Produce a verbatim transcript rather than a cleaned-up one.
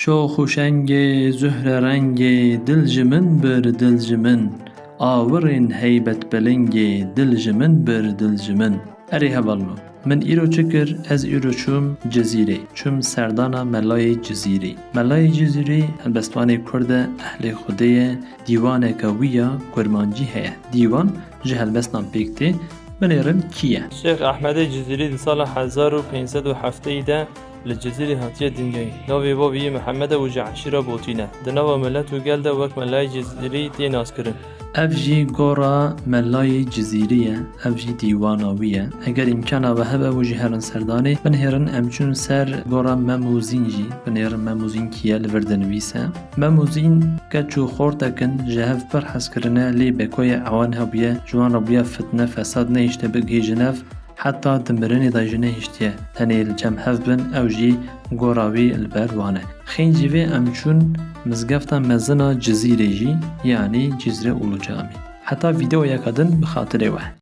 Şox û şengê, zuhre rengê, dil ji min bir, dil ji min. Awirên heybet belingê, dil ji min bir, dil ji min. Erê hevalno, min îro çi kir? Ez îro çûm Cizîrê. Çûm serdana Melayê Cizîrê. Melayê Cizîrê helbestvanê Kurd e, ehlê Xwedê ye, dîwaneke wî ya kurmancî heye. Dîwan ji helbestan pêk tê, binêrin kî ye? Şêx Ehmedê Cizîrî di sala hezar û pênc sed û heftê de li Cizîrê hatiye dinyayê. Navê bavê wî Mihemed e û ji eşîra Botîn e. Di nava milet û gel de wek Melayê Cizîrî tê naskirin. Ev jî gora Melayê Cizîrî ye, ev jî dîwana wî ye. Eger îmkana we hebe û jî herin serdanê, binêrin em çûn ser gora Mem û Zîn jî. Binêrin Mem û Zîn kî ye, li vir dinivîse. Mem û Zîn keç û xortek in, ji hev pir hez kirine, lê bekoyê ewan hebûye, ji wan re bûye fitne, fesad, nehişte bigihîjin ev, heta di mirinê de jî nehiştiye tenê li cem hev bin, ew jî gora wî li ber wan e. Xêncî vê em çûn mizgefta mezin a Cizîrê jî, yanî Cizre Ulu Camî. Heta vîdeoyeke din bi xatirê we.